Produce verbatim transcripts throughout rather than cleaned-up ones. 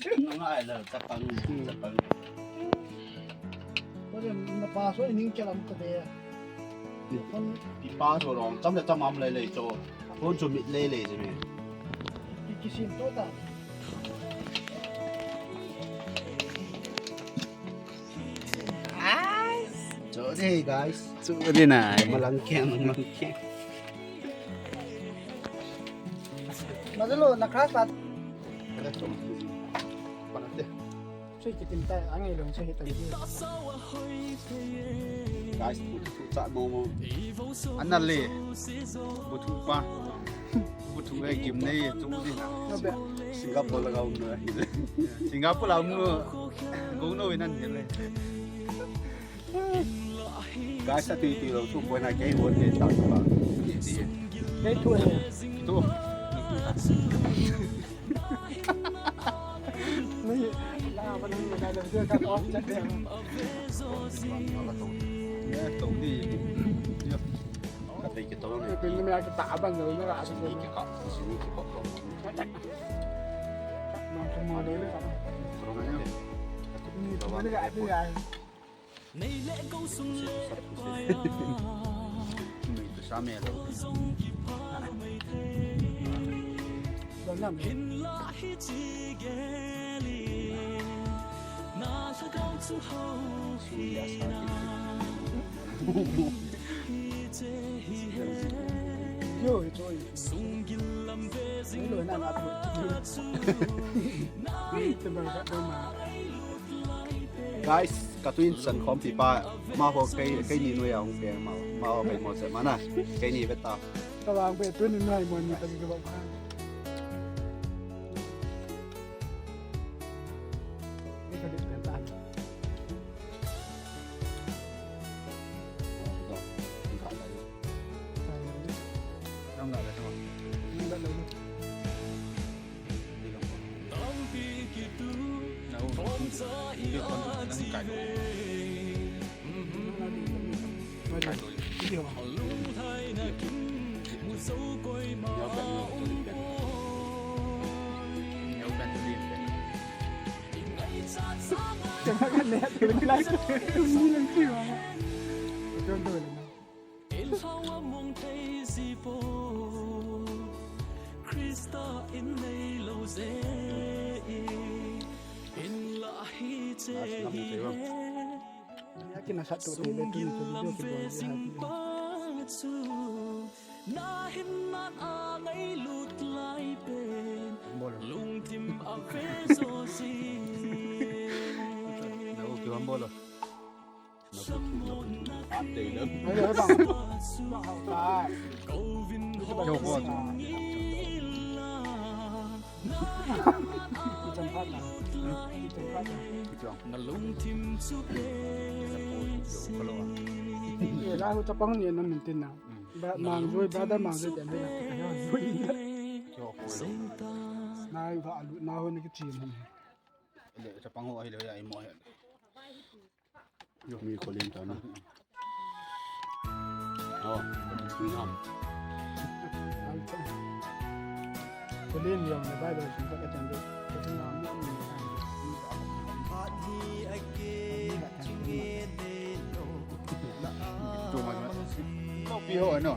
Ngai la, chapang, chapang. Ko le na pa so ning ke lam ka de. Kon i pa so rong, cham le cham am lei lei cho. Kon cho mit lei lei je me. Ki kisim to ta. Cho de, guys. Cho de na. Malang keng, malang keng. Madalo, na class pat. Panate. Sui kitin ta, angai long sui hitan. Guys, bu thu cha mo mo. Anale. Bu thu pa. Bu thu e gim nei, chu di na. Singapore la ga um na. Singapore la um no. Go no nan le. Guys, ati ti lo tu buena kei buat kei tak tu ba. Kei tu e. Tu. Ni la ba ni da da da ka off chat de. Ya, tu di. Ya. Ka pe ke to ne. Pe ni me ka ta ban lo na. Sini ke ka, sini ke ka. Ma ko ma de le ka. Ni ko le ka ti ya. Nei le go sung le pa. Nei tu sa me lo. Hinla hiche gel in na lhagao chu hou hi na. Hiche hi he. Sunggil lam ve jing pa chu. Guys, ka tuin san khom pi pa, ma ho kei, kei ni noi a hung pe ma, ma ho kei mo se mana, kei ni ve ta. Ka vang pe tuin noi mo ni ta ki ba. Ni ka di pen ta. Inlhau a mong thei ji po, Krista in nei lo je in, inla hiche hi le. Ya kina sa tu te be tu ni video ki bol ya. Sunggil lam ve jing pa chu, na hinna a ngailut lai pen, lungthim a ve jo jing. Na u ki bol lo. Lahu chapang ni na min tin na. Ba, Mangjoi, brother Mangjoi, ten na. Nai ba alu, na ho ni ki team. Chapang ho ahi le ya imo he. Yo, mi ko len ta na. Oh, mi ham. Ko len yo, na ba da sun ka ka chan de. Ka chan na mi mi. Phat hi a ke chu nge de lo. Tu ma ma. Ko pi ho no.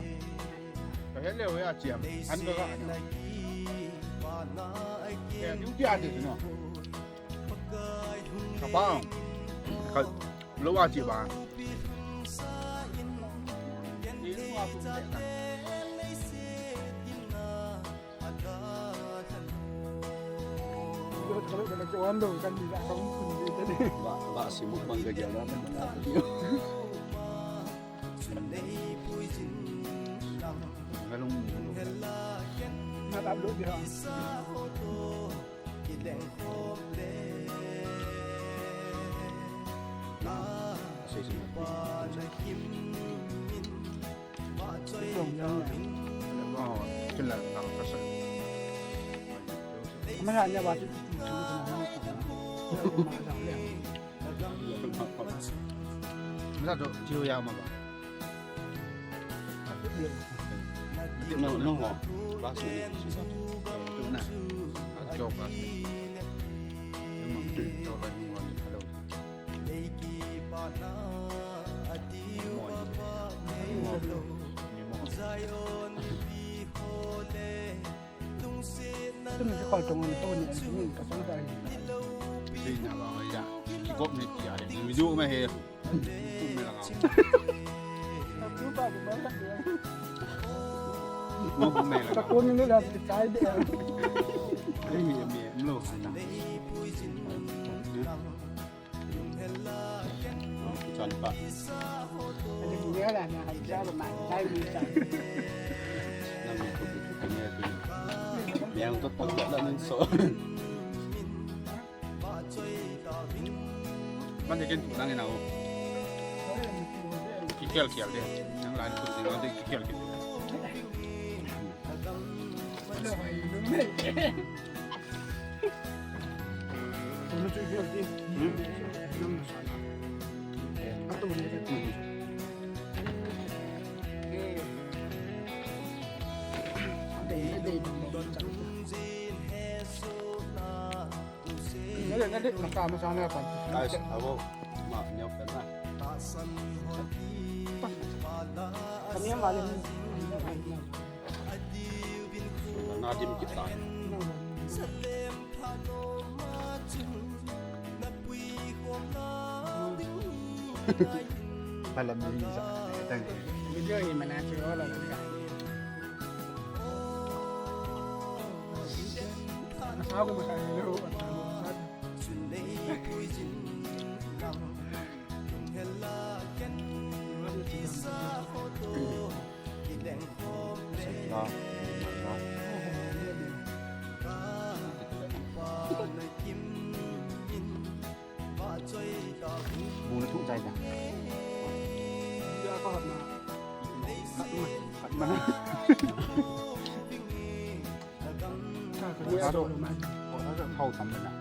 Ka he le ho ya chiam. An ka ga no. Ya, tu ti a de no. Ka pa, ka lo a chi ba. Ba, ba si mukbang ka jala. Ngalung, ngalung. Ngalung. Masa tu, ciu ya ma ba. No, no, no. Bas ni. Tu na. Jog bas. Koi tong ni to ni ni ka sang ta ni. Ni na ba ya. Ki kop ni ki ya ni. Mi ju ma he. Kum me la nga. Kum me la nga. Ka ko ni la ki chai de. Ai mi mi lo. Chọn pa. Nang ko bu ko ne tu. Yang to to la nang so. Ban de ken tu nang ina o. Ki kel kel de. Nang lai tu de nang de ki kel kel. Guys, abo, ma, neo pen na. Kami ang wala ni. Na dim kita. Pala mi sa. Video ni mana si wala. Ako masaya. Bu na thu chai ta. Khat ma. Khat ma. Thau tam na.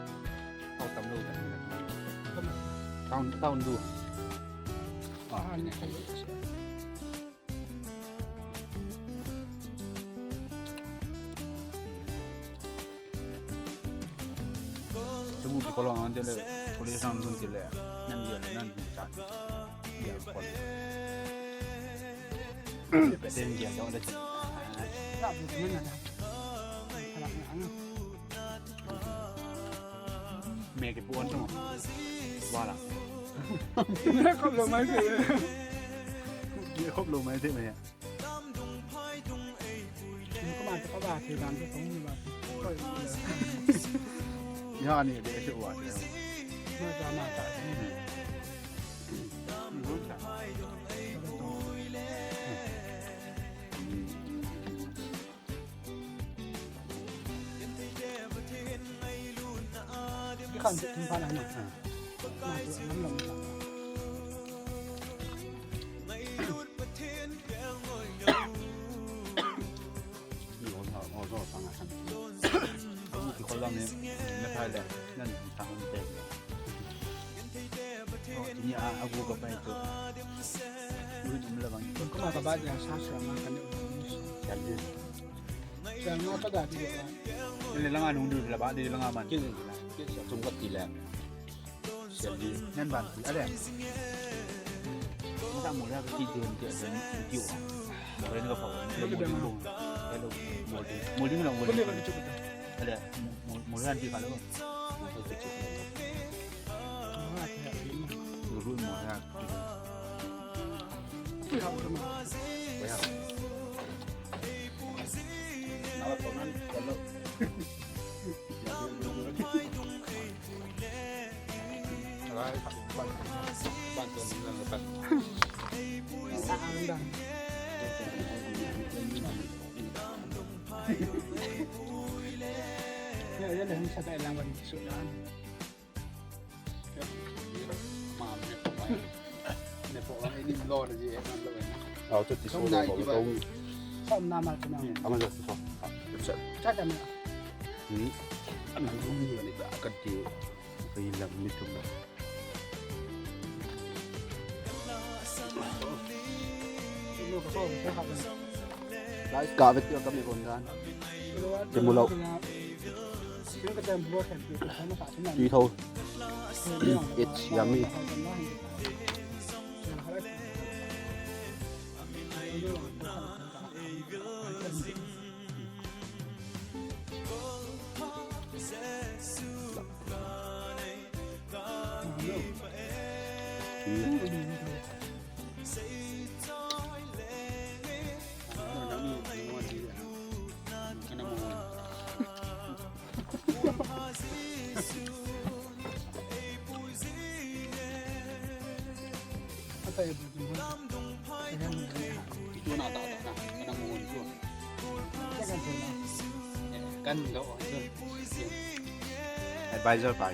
Thau tam lo. Thau, thau du. Ah, ni. Tumu ki kolong ante le, police ang dun tile, nan dia le, nan dia chan. Dia kol. Dia peten dia dong le. Me ki puan tu. Wala. Me kop lo mai te. Me kop lo mai te me. Kuma ta ka ba te dan ta tong ni ba. Ya ni de te wa te. Ma ta ma ta. Kan tu pa na na. Ni o sa, o sa, sa nga san. Ni ki kolam ni, na thai le, nan sa hon te. O, ni a, a gu ka pai tu. Ni um la bang. Kuma ka ba ya sa sa ma kan. Yan ni. Sa ma ka da ti. Ni la nga nung du la ba, ni la nga man. Ki, ki sa tum ka ti le. Sial di. Ngan ban ti, ale. Masa mula ka ti di, ti di, ti di. Mula ni ka pa, mula ni ka pa. Hello, mula ni, mula ni ka pa. Ale, mula ni ka pa. Mula ni ka pa. Au, tu ti so lo ko. Som na ma tu na. Ama ja so. Cha da ma. Ni. Ana lu ni ni ba ka ti. Ka yi lam ni tu ma. Guys, ka vet ka mi kon dan. Ti mu lo. Ti tho. It's yummy. Advisor pa.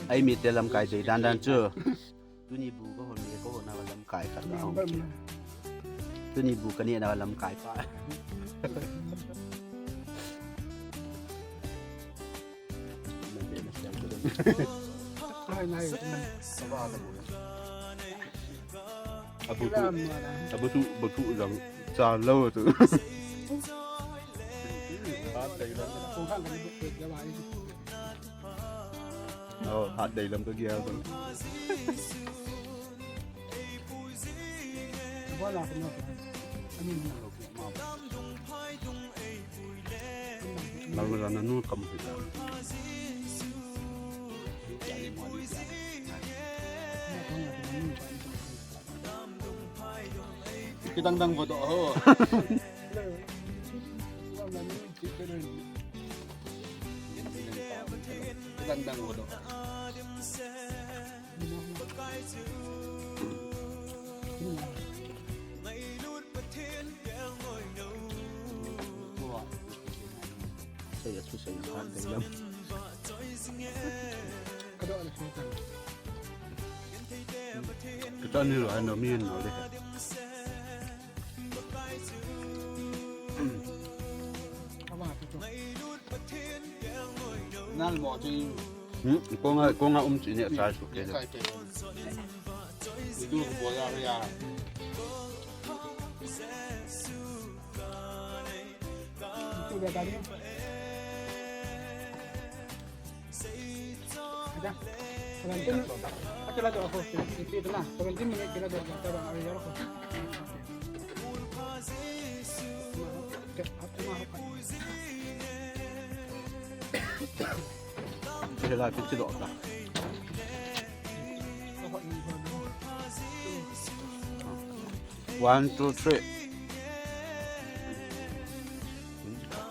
Ei, mi te lamkai dei dan dan chu. Tuni bu ka hon, ka hon na lamkai khat na hon. Tuni bu ka ne na lamkai pa. Abu tu, abu tu jang cha lo tu. Oh, hat dei lam ka gia tu. Mal mal na nu kam hi. Kidang dang bodoh ho. Kidang dang bodoh. Sei a thu sei a khan dei lam. Ka doh na thu kan. Ka chon ni lo, ano mi no le. Nal mo chu. Hmm, ko nga, ko nga um chi ne sai su ke. Sai ke. Tu ko ya ya. Tu ya ka ni. Acha. Seventeen. Acha la to ako. Iti na. Seventeen minute kila to. Hela kichi doh ta. One, two, three.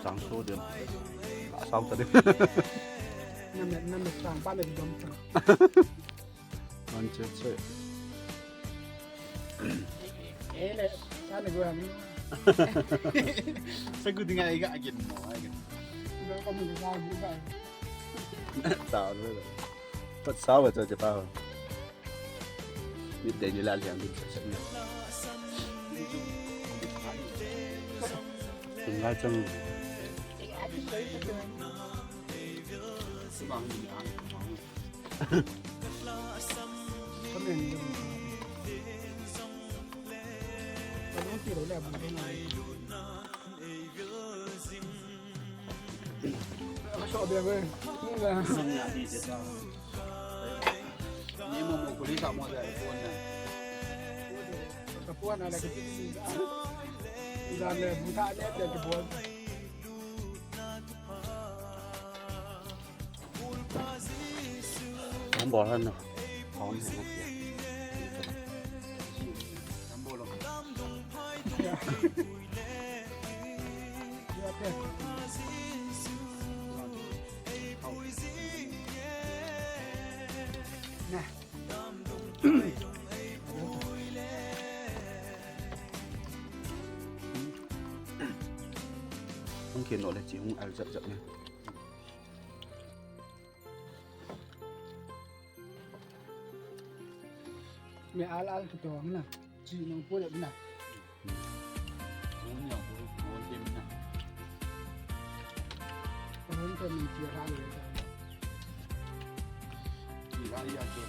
Chang so dem. Asao ta dem. Nam nam sang pa le dom. One, two, three. Eh, le, sa ne gua ni. Sa gu dinga iga again mo, again. Iga ko mo sa gu ba. Sa ne. Pat sa wa cha cha pa. Mit dei ni la liang din sa sa ne. Tung la chang. Hong bol han no. Hong han no. Hung kien lou le chi hung al jap jap ne. Me al al kito na. Chi nong po le na. Hung kien na. Hung kien min chi ha le. Chi ha ya ke.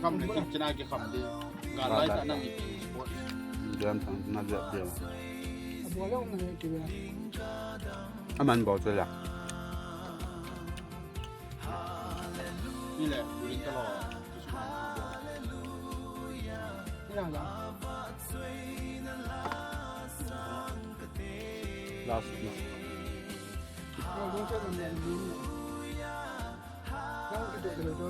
Kham le kim china ki kham le. Ga lai ta nang ipi sport. Jam thang na jam jam. Aman bol chu la. Ni le, uling ka lo. Ni lang lang. Last na. Ni lang lang. Lang ka to, to, to.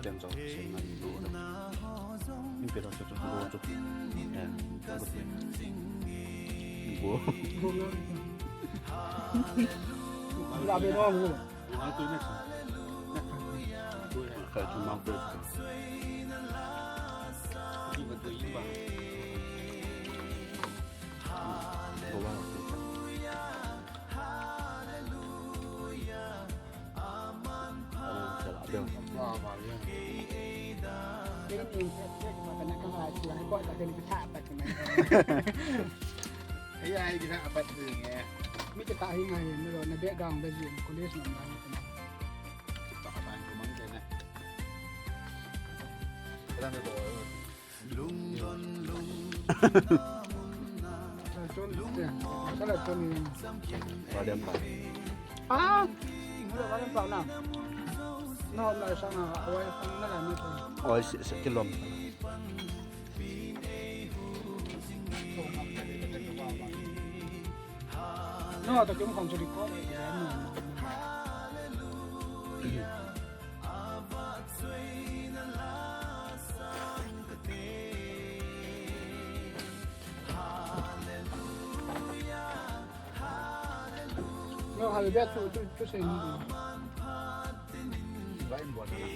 Tem jong, sem ngai lo. Min pe lo chu chu lo chu. Eh, good. Go. La be no. Ka chu ma pe. Go ba. Ai, ai, kita apat ni, eh. Mi kita hi ngai ni lo, na background da jin, college nam da ni. Kita apat ni mang ni. Kita ni lo. Oi, si, si, kilom. No, hallelujah, chu, chu, chu sing. Vai buat na.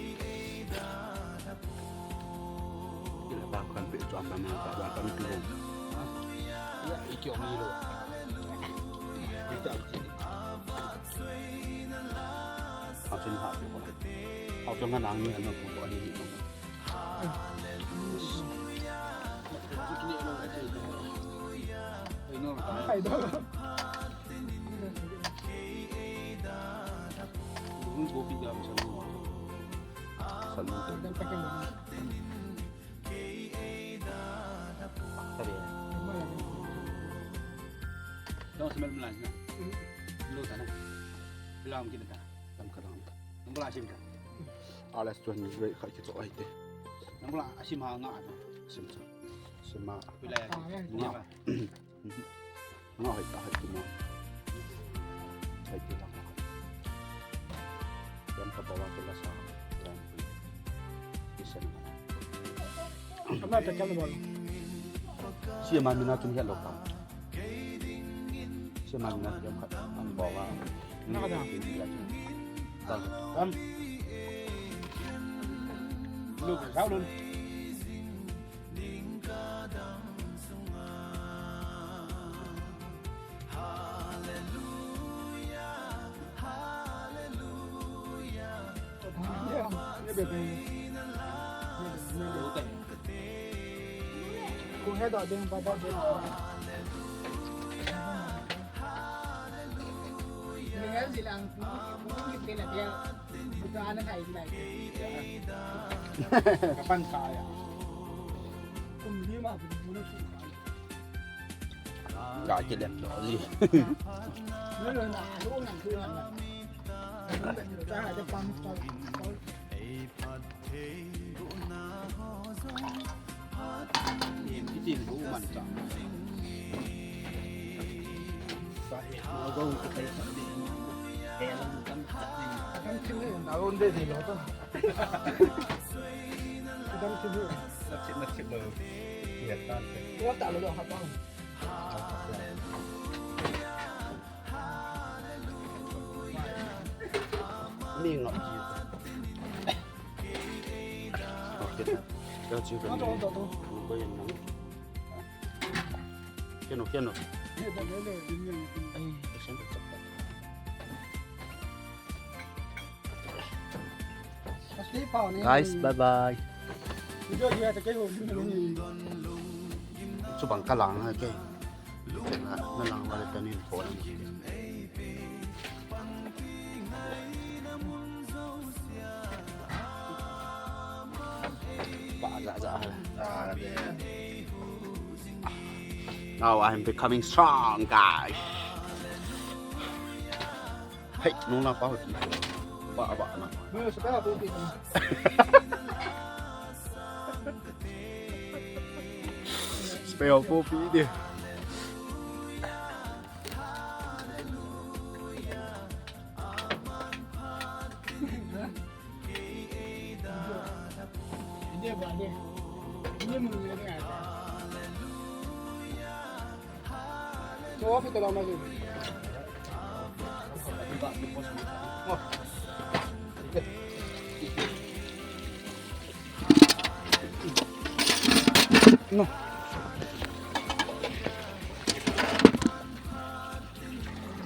Kila bang kan pe chu am bang ka bang kan pe. Ya, i kiong ni lo. Kita. Hao chun ha pe ko. Hao chun ngan ang ni ano ko ani ni ko. Dong smell melange na. Lo ta na. Bilang kita ta. Tam ka dong. Nang bula sim ta. Alas tuan ni rei khai kito ai te. Nang bula asim ha nga ta. Sim sa. Sim ma. Bila ya. Nga. Nga hai ta hai tu ma. Hai tu ma. Yang ka bawa tu la sa. Yang tu. Isa na. Ama ta kam bol. Si ma mina tu ni lo ka. Siman na diam khat ang bawa. Na ka dam. Dam. Dam. Lu ka sao lun. Kung he doh ding pa doh ding. Ni hel silang, ni, ni, ni, ni, ni, ni, buta na kai lai. Kapan kaya? Kum lima, kum lima. Ga ke lem lo li. Ni lo na, lo na, lo na. Ka ha de pam, pam, pam. Mi ngap ji. Okay. Ka ji ka ni. Ko yen nang. Keno, keno. Ai, action ka chak. Guys, bye bye. Video dia tak kau. Chubang ka lang ha ke. Na, na lang wala ka ni pho. Now I am becoming strong, guys. Hey, nung na pa. Ba, ba, na. Spell po pi di. No.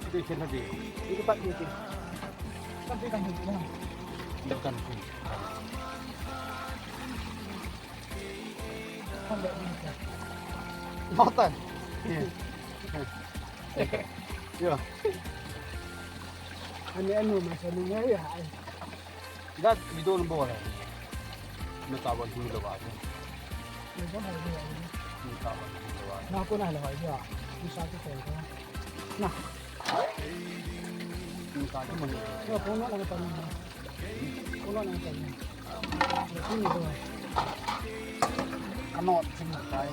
Ito, ito na din. Ito pa, ito. Pati kan ito na. Ito kan ito. Notan. Yeah. Yeah. Ano, ano, mas ano nga, yeah. That we don't bore. Natawa dulu ba? Natawa dulu ba? Natawa dulu ba? Na ko na la ba? Isa ko ko. Na. Natawa mo. Ko ko na la pa na. Ko na la pa na. Ko ni do. Kanot sin tai.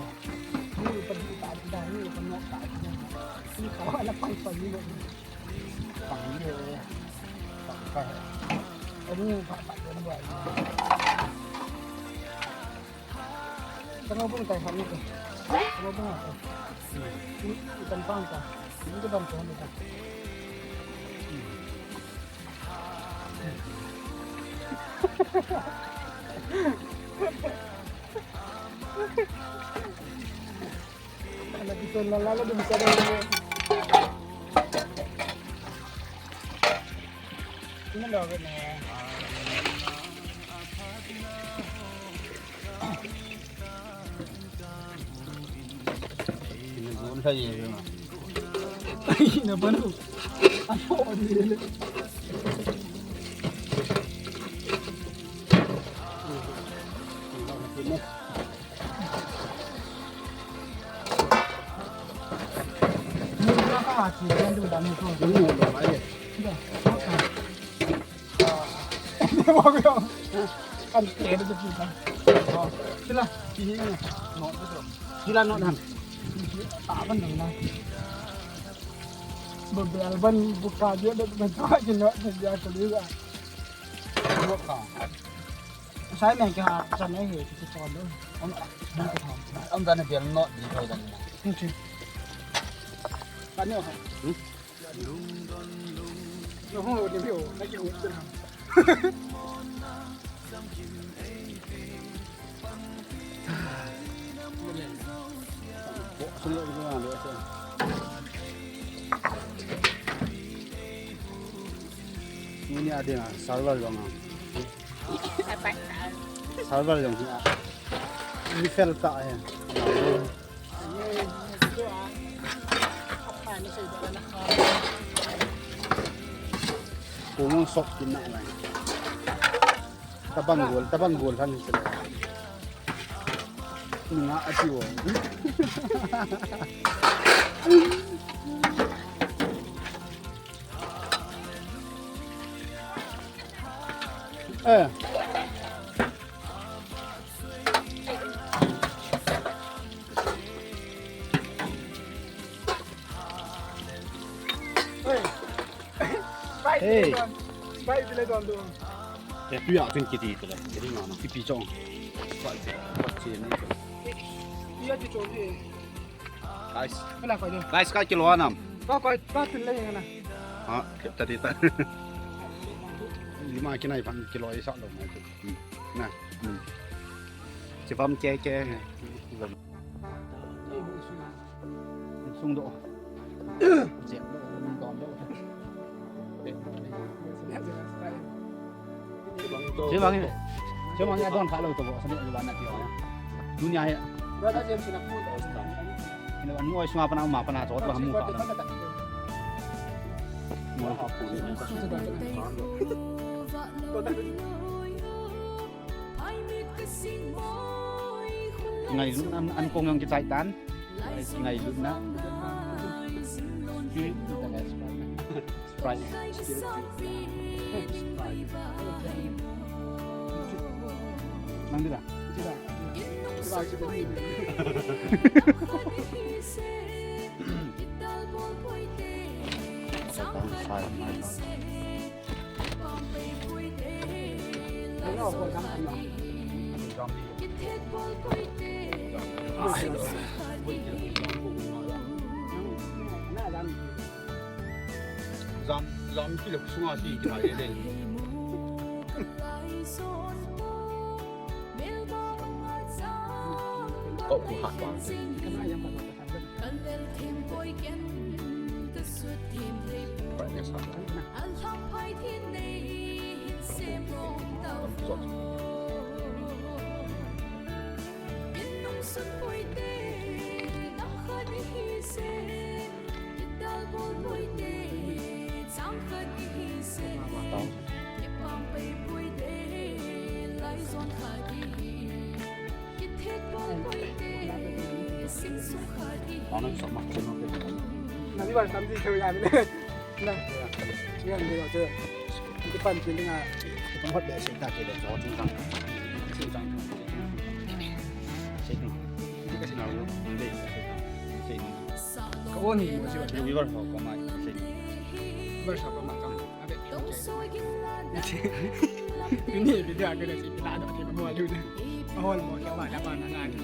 Ni pa di ta da ni kanot ta. Ni ka na pa pa ni. Pang ni. Pang pa. Ani pa pa ni. Tengah pun tai kami tu. Tengah pun apa? Ini ikan pangka. Ini tu bantuan kita. Ala kita lala la dum sa da. Ini lo ni. Ini zon sa ye. Ini apa tu? Apa ni? Sila, sila not ham. Taban na. Bel ban buka dia da ban ta ki not dia ko le. Not ka. Sai men ke ha, sa ne he, ki chon do. Om, om ta ne bel not di ko dan na. Ni chi. Ka ne ha. Hmm? No ho, ni ho, na ki ho. Ni ni a ding a, server jong a. Server jong a. Ni fel ta e. Kumang sok kin na lai. Tabang gol, tabang gol han sila. Nga ati wo. Eh. Hey. Bai dile don do. Eh, tu ya tin kiti tele. Kiti na na. Kipi chong. Bai, bai, bai, ni. Tu ya ti chong ni. Guys. Kala ko do. Guys, ka kilo anam. Ka ko, ka tin le na. Ha, tadi ta. Lima kinai pan kilo isa lo mai. Hmm. Na. Hmm. Chivam ke ke. Sung do. Jep do, don do. Chivam, chivam ya don kha lo to bo, sa ni ban na ti o. Dunia ya. Brother James na ku. Ina wan mo sunga pana ma pana chot ba mu pa. Mo pa pu. Ngailutna an kong jong kichai tan. Ngailutna. Sprite. Nang dira. Jam, jam kile sunga si kile le. Kau ku hat bang. Ni video a kena si pila do ti mo lu ne. Ahol mo ke wa la ba na nga ni.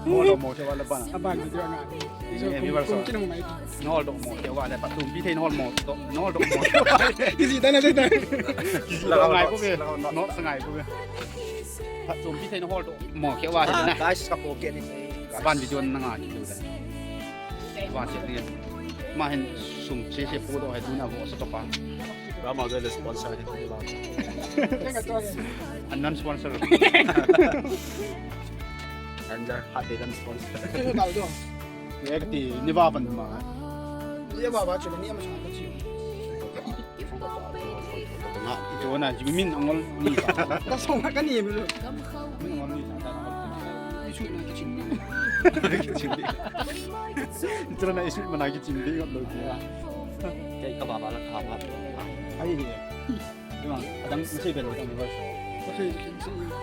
Ahol mo ke wa la ba na. Aban video nga ni. Isu kum kum kinong mai. Nol do mo ke wa la ba tum bi thei nol mo do nol do mo. Isi dana dana. Isi la ngai ko be. Nol sa ngai ko be. Phat tum bi thei nol do mo ke wa la. Guys, ka po ke ni. Aban video na nga ni. Wa che ni. Ma hin sum che che po do hai du na vo sa to pa. Rama Gale sponsor ni ba. A non sponsor. Anja hat de dan sponsor. Ni ek ti ni ba ban ma. Ye ba ba chu ni ma sa ka chi. Nga, ito na, jimin angol ni. Ta so nga ka ni mi lo. Min angol ni ta ta angol. Isu na kichin ni. Kichin ni. Ito na isu mana kichin ni ngap lo ti. Kei ka ba ba la ka ba. Ai ni. Ima, adang sei be lo dang ni ba so.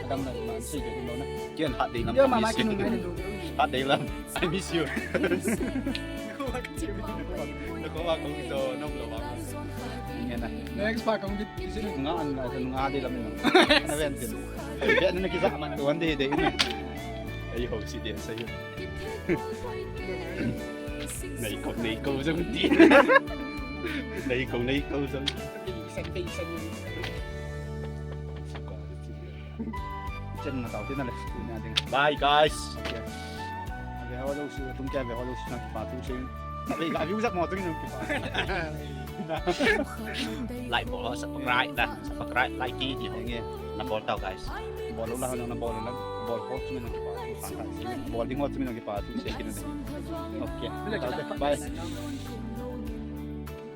Adang na ma sei be lo na. Kian hat de lam. Yo mama kinung ai lo. Hat de lam. I miss you. Ko ba ko to nom lo ba. Ingen na. Next pa kong bit. Nga an la nga de la min. Na ven tin. Be na ki za man to wan de de. Ai ho si de sa yo. Nei ko nei ko jong ti. Nei ko nei ko jong. Chen na tau tin na le. Bye guys. Ve ho lo su tum ke ve ho lo su na pa tu sing. Ve ga view jak mo tu nung ki pa. Like bol, subscribe na. Subscribe, like ki di ho nge. Na bol tau guys. Bol lo la na bol la. Bol ho tu nung ki pa. Bol ding ho tu nung ki pa tu se ki na. Okay. Bye.